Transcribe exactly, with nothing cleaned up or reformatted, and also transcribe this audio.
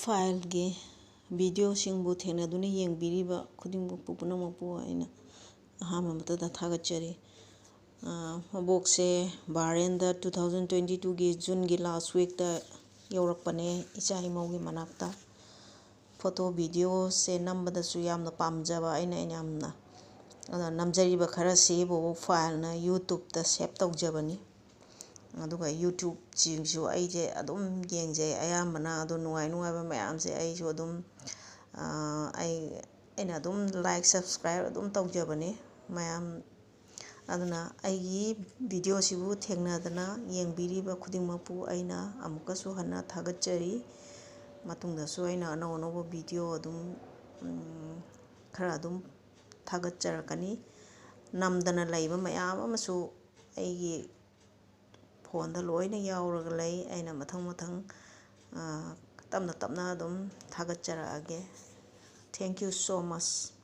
Fileꯒꯤ videoꯁꯤꯡꯕꯨ ꯊꯦꯡꯅꯗꯨꯅ ꯌꯦꯡꯕꯤꯔꯤꯕ ꯈꯨꯗꯤꯡꯃꯛꯄꯨ, ꯄꯨꯝꯅꯃꯛꯄꯨ ꯑꯩꯅ ꯑꯍꯥꯟꯕ ꯃꯛꯇꯗ ꯊꯥꯒꯠꯆꯔꯤ꯫ ꯑ, ꯃꯕꯣꯛꯁꯦ ꯕꯍꯔꯦꯟꯗ two thousand twenty twoꯒꯤ Juneꯒꯤ last weekꯇ ꯌꯧꯔꯛꯄꯅꯦ, ꯏꯆꯥ ꯏꯃꯧꯒꯤ ꯃꯅꯥꯛꯇ꯫ Photo videoꯁꯦ ꯅꯝꯕꯗꯁꯨ ꯌꯥꯝꯅ ꯄꯥꯝꯖꯕ ꯑꯩꯅ, ꯑꯩꯅ ꯌꯥꯝꯅ꯫ ꯑꯗꯣ ꯅꯝꯖꯔꯤꯕ ꯈꯔꯁꯤꯕꯨ fileꯅ YouTubeꯇ save ꯇꯧꯖꯕꯅꯤ꯫ ꯑꯗꯨꯒ YouTubeꯁꯤꯡꯁꯨ ꯑꯩꯁꯦ ꯑꯗꯨꯝ ꯌꯦꯡꯖꯩ ꯑꯌꯥꯝꯕꯅ, ꯑꯗꯣ ꯅꯨꯡꯉꯥꯏ ꯅꯨꯡꯉꯥꯏꯕ ꯃꯌꯥꯝꯁꯦ ꯑꯩꯁꯨ ꯑꯗꯨꯝ, ꯑ, ꯑꯩ, ꯑꯩꯅ ꯑꯗꯨꯝ like, subscribe ꯑꯗꯨꯝ ꯇꯧꯖꯕꯅꯤ ꯃꯌꯥꯝ꯫ ꯑꯗꯨꯅ ꯑꯩꯒꯤ videoꯁꯤꯕꯨ ꯊꯦꯡꯅꯗꯅ ꯌꯦꯡꯕꯤꯔꯤꯕ ꯈꯨꯗꯤꯡꯃꯛꯄꯨ ꯑꯩꯅ ꯑꯃꯨꯛꯀꯁꯨ ꯍꯟꯅ ꯊꯥꯒꯠꯆꯔꯤ꯫ ꯃꯇꯨꯡꯗꯁꯨ ꯑꯩꯅ ꯑꯅꯧ ꯑꯅꯧꯕ video ꯑꯗꯨꯝ, ꯎꯝ, ꯈꯔ ꯑꯗꯨꯝ ꯊꯥꯒꯠꯆꯔꯛꯀꯅꯤ꯫ ꯅꯝꯗꯅ ꯂꯩꯕ ꯃꯌꯥꯝ ꯑꯃꯁꯨ ꯑꯩꯒꯤ phoneꯗ ꯂꯣꯏꯅ ꯌꯥꯎꯔꯒ ꯂꯩ꯫ ꯑꯩꯅ ꯃꯊꯪ ꯃꯊꯪ, ꯑ, ꯇꯞꯅ ꯇꯞꯅ ꯑꯗꯨꯝ ꯊꯥꯒꯠꯆꯔꯛꯑꯒꯦ꯫ Thank you so much꯫